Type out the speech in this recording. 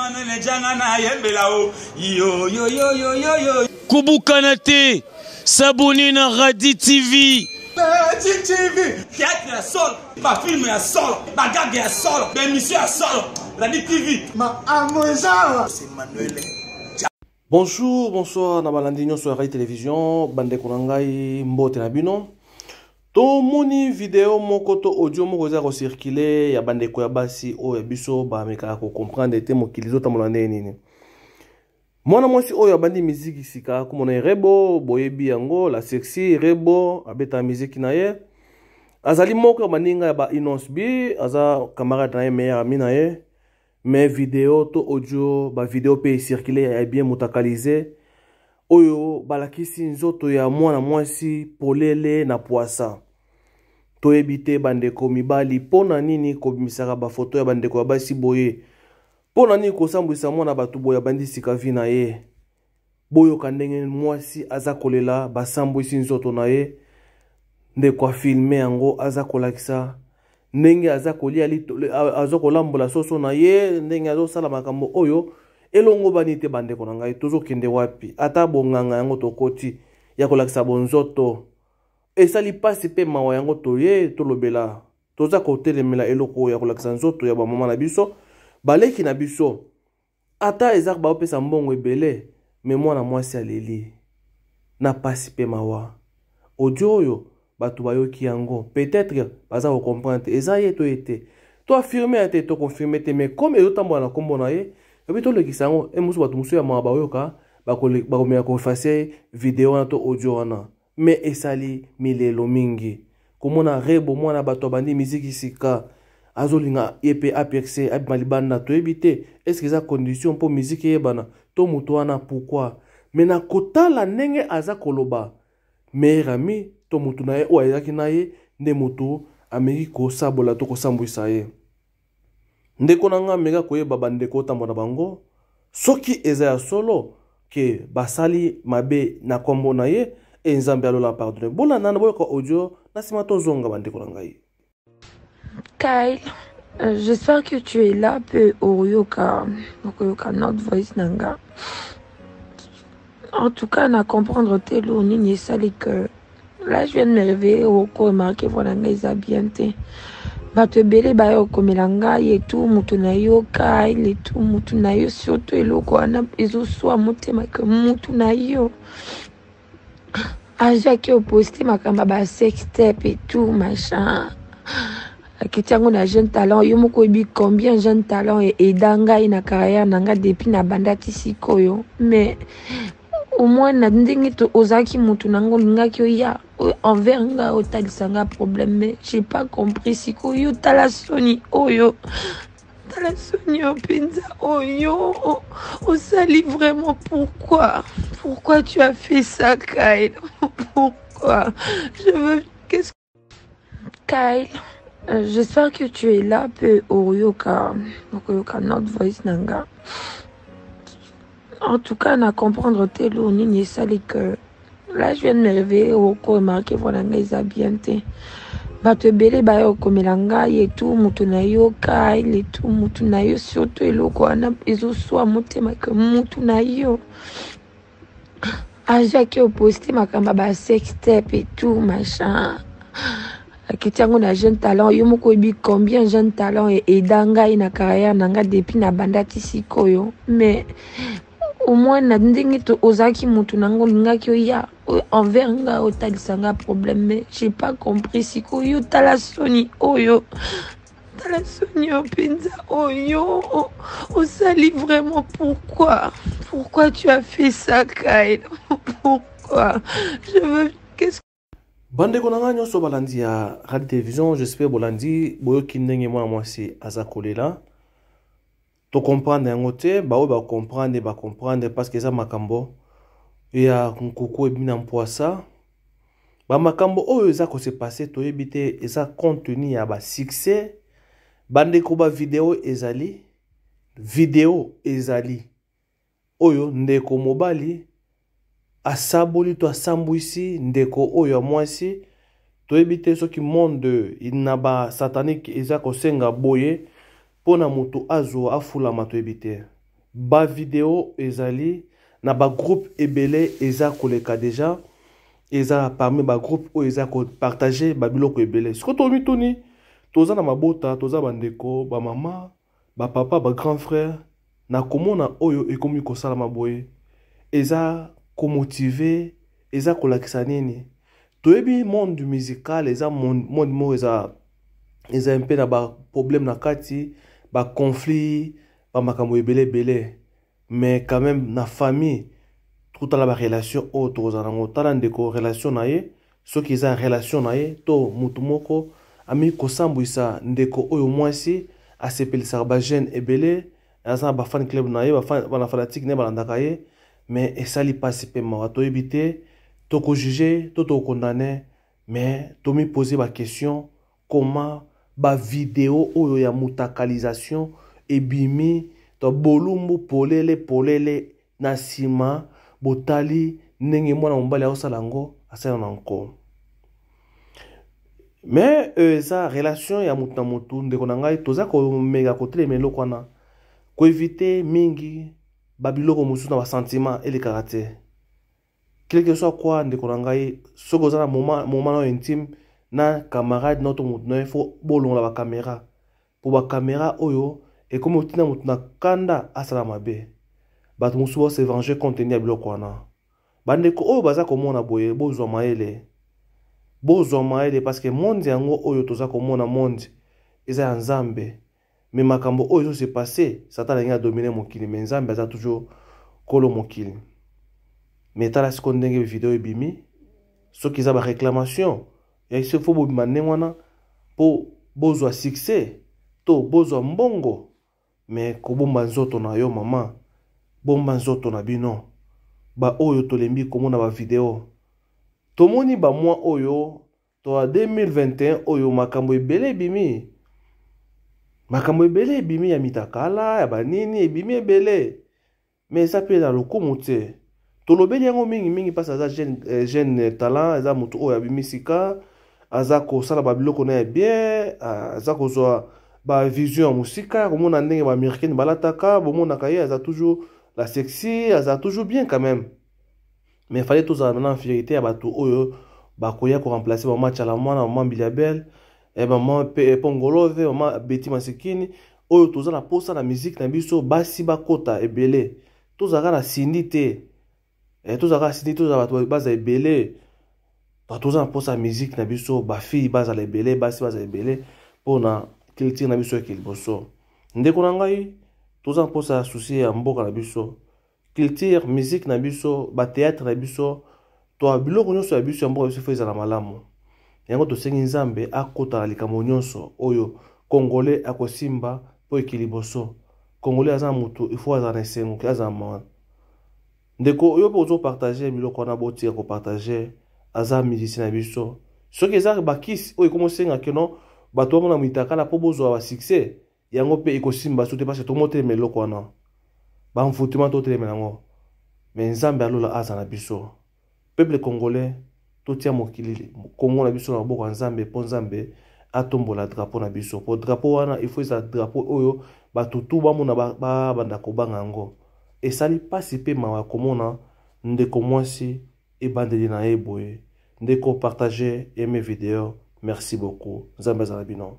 Emmanuel Janga na yembela o yo yo yo yo yo yo. Kobukana te, s'abonner na Radi TV. Radi TV, théâtre ya solo, ba film ya solo, ba gag ya solo, ba émission ya solo. Radi TV. Ma amoza, c'est Emmanuel. Bonjour, bonsoir na balandi nyonso ya Rai Télévision, bandeko na ngai mbote na bino. Tomoni video moko to audio moko eza kocircule ya bandeko ya basi oyo ya biso bamekaka kocomprendre te mokili ezotambola ndenge nini. Mwana mwasi oyo abandi miziki sika komona ye Rebo, boyebi yango la sexy Rebo abetaka miziki na ye. Azali moko ya baninga ya ba Innoss'B, aza camarade na ye, meilleur ami na ye. Mais video to audio, ba video pe circule ya bien mutakalize oyo balakisi nzoto ya mwana mwasi polele na pwasa. Toyebi te bandeko mibali mpo na nini kobimisaka ba foto ya bandeko ya basi boye, mpo na nini kosambwisa mwana bato boye abandi sika vi na ye. Boyoka ndenge mwasi aza kolela basambwisi nzoto na ye, ndeko afilme yango aza kolakisa ndenge aza kolia lito, aza kolambola soso na ye, ndenge azosala makambo oyo elongobani te. Bandeko na ngai, tozokende wapi? Ata bonganga yango tokoti ya kolakisa bonzoto esali pasi mpe mawa, yango toye tolobela. Toza kotelemela eloko oyo ya kolakisa nzoto ya bamama na biso, baleki na biso, ata eza baopesa mbongo ebele, me mwana mwasi aleli na pasi mpe mawa. Audio oyo bato bayoki yango, peut-être baza kocomprendre te eza ye to ye te, to affirme ya te, to confirme te, mais comme ezotambola na nkombo na ye, ebi tolekisa yango. E mosusu bato mosusu ya mawa bayoka, bakomeka koeffacer video wana to audio wana. Me esali milelo mingi komona Rebo, mwana bato abandi miziki sika, azolinga ye mpe aperce, abima libanda. Toyebi te est-ce eza condition mpo miziki eyebana to moto wana pourquoi. Me na kotala ndenge aza koloba, meilleur ami to motu na ye oyo ayaki na ye nde motu ameki kosabola to kosambwisa ye. Ndeko na nga, meka koyeba bandeko otambola na bango, soki eza ya solo ke basali mabe na nkombo na ye, e Nzambe alola pardonne. Bolanda na boyoka audio, na nsima tozonga, bandeko na ngai. Kyle, j'espère que tu es là pe oyoka okoyoka not voice na nga. En tout cas, na comprendre te lo nini esali que là je viens de me réveiller, oko remarquer voix na ngai eza bien te. Bato ebele baya kokomela ngai etu motu na yo Kyle, etu motu na yo, surtout eloko wana ezoswa motema ke motu na yo azwaki oposte makambo ya ba sextape et tout machin, akiti yango na jeune talent. Yo moko oyebi combien jeune talent eeda ngai na carrière na ngai depuis na banda ti sikoyo. Mais au moins na ndenge ozalaki motu na ngo, olingaki oya envers ngai otalisa ngai problème, mais j'ai pas compris. Sikoyo tala soni oyo, tala soni oyo mpenza oyo osali. Vraiment, pourquoi, pourquoi tu as fait ça, Kyle? Pourquoi? Je veux, qu'est-ce? Kyle, j'espère que tu es là pe oyoka okoyoka not voice na nga. En tout cas, na comprendre te lo nini esali que là je viens de me réveiller, oko remarquer voix na ngai eza bien te. Bato ebele baya kokomela ngai etu motu na yo Kyle, etu motu na yo, surtout eloko wana ezoswa motema ke motu na yo azwaki oposte makambo ya ba sextape et tout machin, akiti yango na jeune talent. Yo moko oyebi combien jeune talent eeda ngai na carrière na ngai depuis na banda ti sikoyo. Mais au moins na ndenge ozalaki motu na ngo, olingaki oya envers ngai otalisa ngai problème, mais j'ai pas compris. Sikoyo tala soni oyo, tala soni oyo mpenza oyo osali. Vraiment, pourquoi, pourquoi tu as fait ça, Kyle? Pourquoi? Je veux, qu'est-ce? Bandeko na ngai nyonso balandi ya Radio Télévision, j'espère bolandi, boyoki ndenge mwana mwasi aza kolela. Tocomprendre yango te, baoyo bacomprendre bacomprendre, parce que eza makambo ya nkuku ebimi na mpwasa. Bamakambo oyo eza kose passer, toyebi te eza contenu ya basuccès. Bandeko, bavideo ezali, video ezali oyo ndeko mobali asaboli to asambwisi ndeko oyo ya mwasi. Toyebi te soki monde na basatanique eza kosenga boye mpo na moto azwa afulama, toyebi te. Ba video ezali na ba groupe ebele eza koleka deja eza parmi ba groupe oyo eza ko partager ba biloko ebele. Sikoyo tomituni toza na mabota, toza bandeko, ba mama, ba papa, ba grand frère na komona oyo ekomi kosalama boye eza komotive eza kolakisa nini? Toyebi monde musical eza monde moko eza eza mpe na ba problème na kati, ba conflit, ba makambo ebele ebele, mais quand même na famille totala ba relation oyo tokozala nango. Tala ndeko relation na ye, soki eza relation na ye to mutu moko ami kosambwisa ndeko oyo mwasi asepelisaka ba jeune ebele, aza na ba fan club na ye, ba fanatique na ye balandaka ye, mais esali pasi pe mawa. Toyebi te tokojuge to tokokondane, mais tomipose ba question comment ba video oyo ya mutakalisation ebimi to bolumbu polele polele na nsima botali ndenge mwana mobali aosala yango asala na nko. Mais eza relation ya motu na motu ndeko na ngai, toza komeka kotelema eloko wana, koevite mingi babiloko mosusu na basentiment elekaka te. Quel que soit quoi ndeko na ngai, soki oza na moment na yo intime na camarade na yo to motu na yo, faut bolongola ba caméra, po ba caméra oyo ekomi kotinda motu na kanda asala mabe. Bato mosusu ba se venger compte tenu ya biloko wana. Bandeko oyo baza komona boye, bozwa mayele, bozwa mayele, parce que monde yango oyo toza komona monde eza ya Nzambe, mais makambo oyo ezo se passer, Satan alingi adominer mokili, mais Nzambe aza toujours kolo mokili. Mais tala sikoyo ndenge video ebimi, soki eza ba réclamation ya il faut bobima ndenge wana po bozwa succès to bozwa mbongo, mais kobomba nzoto na yo mama, bomba nzoto na bino. Ba oyo tolembi komona ba video, tomoni ba mois oyo to ya 2021 oyo makambo ebele ebimi, makambo ebele ebimi ya mitakala ya banini ebimi ebele, mais eza pe na lokumu te. Tolobeli yango mingi mingi parce aza jeune talent, eza motu oyo abimi sika, aza kosala ba biloko na ye bien, aza kozwa ba vision ya mosika, komona ndenge ba américaine balataka, bomonaka ye aza toujours la sexy, aza toujours bien quand même. Mais fallait tozala na fierté ya bato oyo bakoya ko remplacer mama Tshala Mwana, mama Mbilia Bel, mama Pongolove, mama Betty Masikini, oyo toza na posa na musique na biso basi bakota ebele. Tozalaka na Cindy te. Tozalaka na Cindy, tozala bato baza ebele. Bato toza na posa ya musique na biso, ba fille bazala ebele, basi bazala ebele mpona culture na biso eke liboso. Ndeko na ngai, toza na posa ya souci ya mboka na biso. Culture, musique na biso, ba théâtre na biso, to biloko nyonso ya biso ya mboka biso fo ezala malamu. Yango tosengi Nzambe akota na likambo nyonso oyo Congolais akosimba po eke liboso. Congolais aza mutu, il faut azala na esengo, azala mawa. Ndeko yo pe ozo partager biloko wana, botika ko partager, aza musicien na biso. Soki eza ba kisi oyo ekomo senga ke non, bato bamona mitakala po bozwa ba succès, yango pe ekosimba so te parce que tomotelema eloko wana. Ba envoûtement totelema yango. Mais Nzambe alola aza na biso. Peuple congolais, totia mokili Congo na biso na maboko ya Nzambe po Nzambe atombola drapeau na biso. Po drapeau wana il faut eza drapeau oyo bato tu bamona ba banda kobanga yango. Esali pasi pe mawa komona ndeko mwasi ebandeli na ye boye. Ndeko partager, aimer vidéo. Merci beaucoup. Nzambe azala bino.